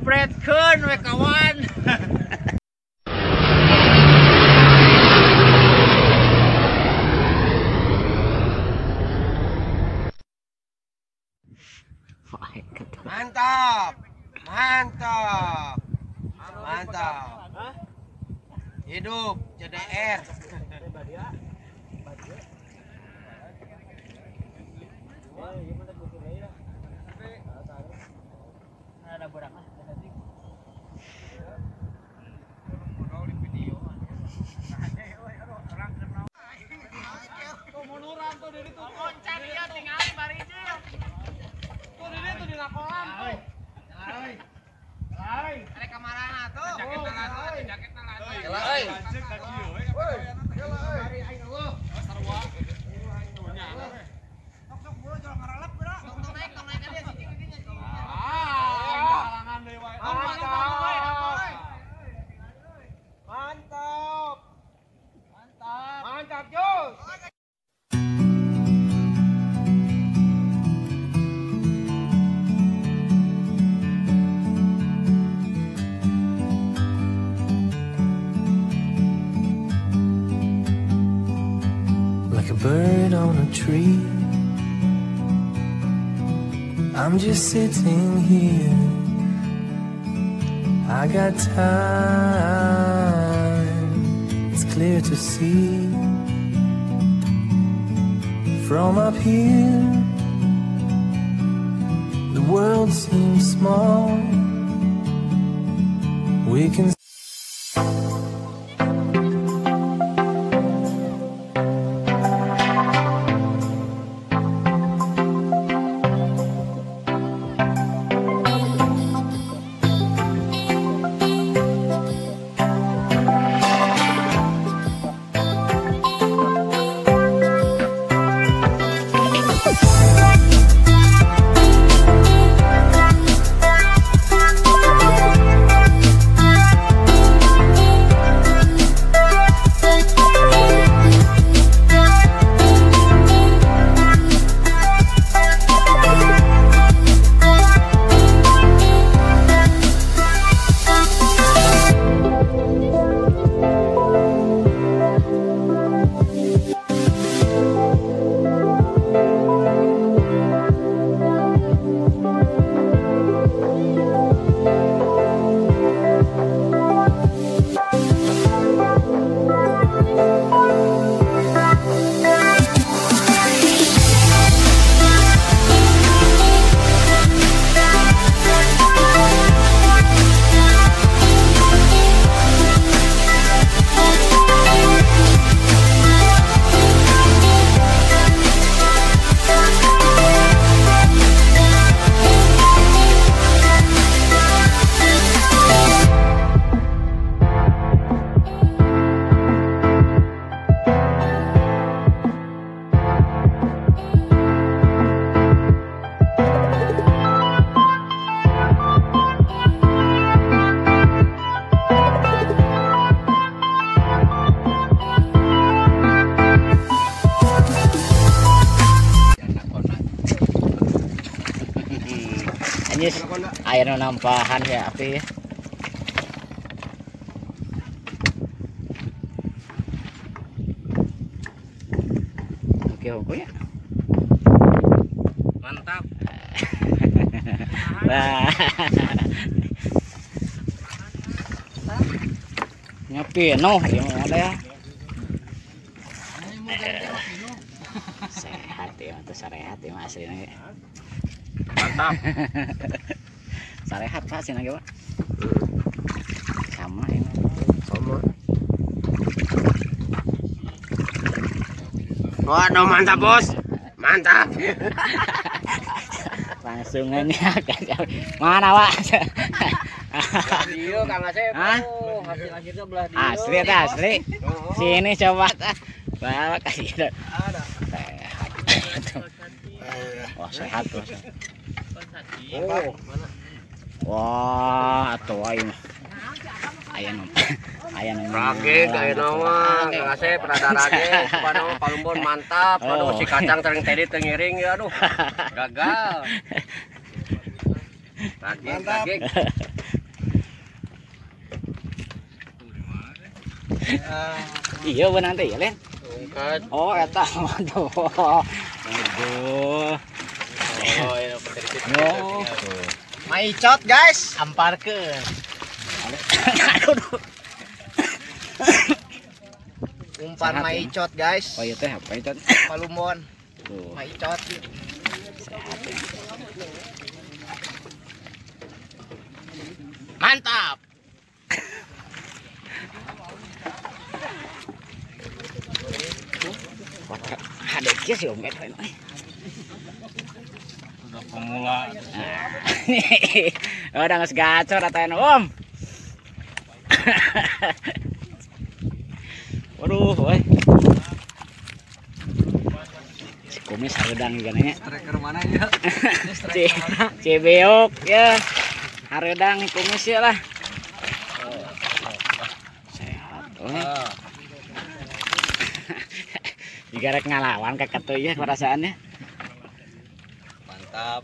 Jepretkeun we kawan. Mantap. Mantap. Mantap. Hidup JDR. Ada barang Mantap. Mantap. Mantap, Jos. Like a bird on a tree, I'm just sitting here. I got time, it's clear to see. From up here, the world seems small. We can Air nampahan ya api ya. Oke, oke ya. Mantap. Wah. Nyepi noh, yang ada ya. Sehat ya, atau sarehat ya mas ini. Mantap. Sarehat Pak sih lagi Pak. Sama ini. Sama. Waduh mantap bos. Mantap. Langsung aja. Mana Pak? Dia Kang Asep. Oh, hasil akhirnya belah dia. Asli asli. Sini coba. Bawa kasih. Ada. Sehat. Wah, sehat bos. Oh, mana? Wah, atuh aing. Aya nu. Aya nu. Rage aya mah, Kang Asep rada rage, coba palumbon mantap. Aduh si kacang tering tadi teu ngiring ya aduh. Gagal. Mantap. Iya beunang teh ya, Len. Oh, eta aduh. Aduh. Oh, ini oh. Maicot, guys, amparkeun. Aduh. Umpan maicot, guys. Oh, iya teh apa itu? Palumbon. Maicot. Sehat ya. Mantap. Ada kieu sih Om Edwin. Udah pemula. Udah geus gacor atuh Om. Waduh, woi. Si kumis hareudang ieu nya. Striker mana ya? Cibeok ya. Hareudang kumis ya lah. Sehat. Oh. Jika rek ngalawan ka katuh ya perasaannya. Mantap.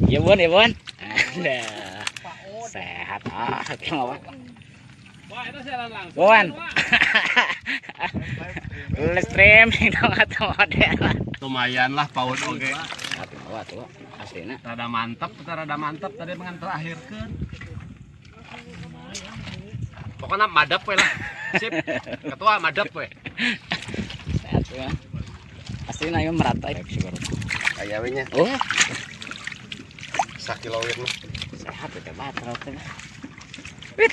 Iya Bun, ya Bun. Ada. Sehat ah, oke mah. Bun. Streaming dong atau model. Lumayan lah paun oge. Wah tuh aslinya. Rada mantap tadi dengan terakhirkeun. Pokoknya madep we lah. Sip. Ketua madep we. Sehat ya. Aslinya ieu merata. Aya we nya. Oh. Sakiloin mah. Sehat teh batal teh. Wit.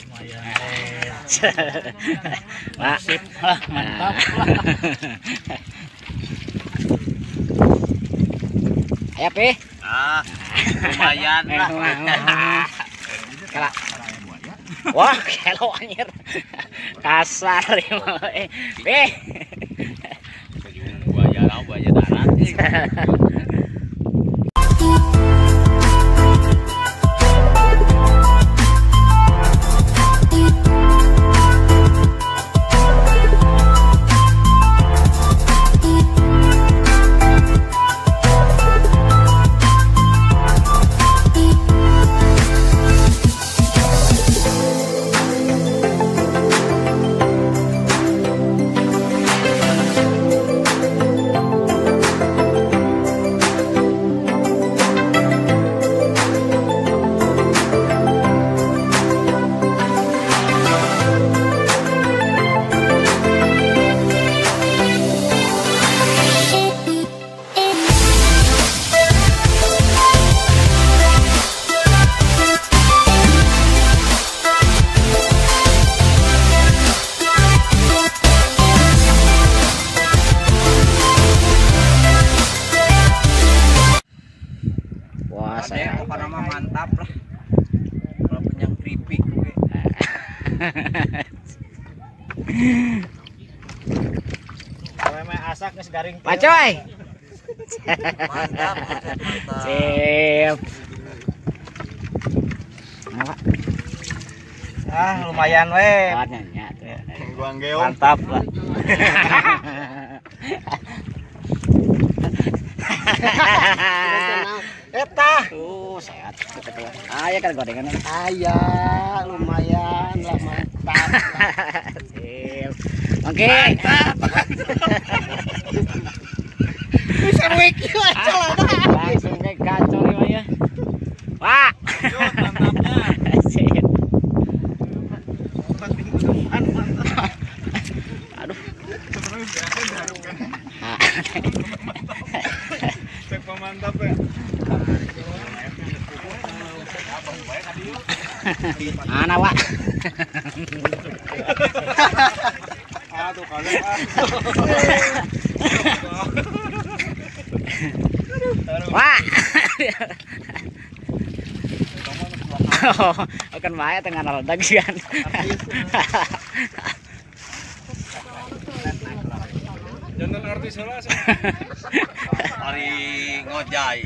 Lumayan. Pak, sip lah, mantap lah. Ayo, Pi. Ah, lumayan lah. Kala. Wah, kelo anjir. Kasar ya. Pi. Buaya laut, buaya darat. Wah, saya pokoknya mah mantap lah. Kalau punya keripik oke. Kalau emang asak geus garing. Pak Coy. Mantap, mantap. Sip. Nah, ah, lumayan we. Mantap lah. Eta. Sehat. Aya kan gorengan. Aya, lumayan lah, mantap. Sip. Oke. Mantap. Bisa wiki aja lah. Langsung ke gacor ya. Pak. Mantapnya. Sip. Aduh. Cek mantap ya. Mana, Pak? Aduh, kalian. Wah. Oh, kan bahaya tengah naledag kan. Jangan artis heula sih. Ari ngojay.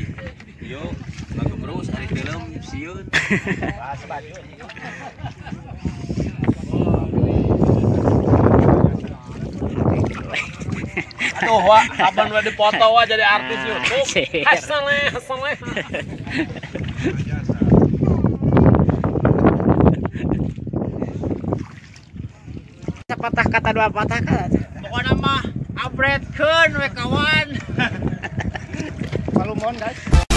Yo, lagu terus ari film sieun. Atuh wa, kapan we dipoto wa jadi artis YouTube. Hasaleh, hasaleh. Sepatah kata dua patah kata. Pokoknya mah upgrade-keun we kawan. Palumon guys.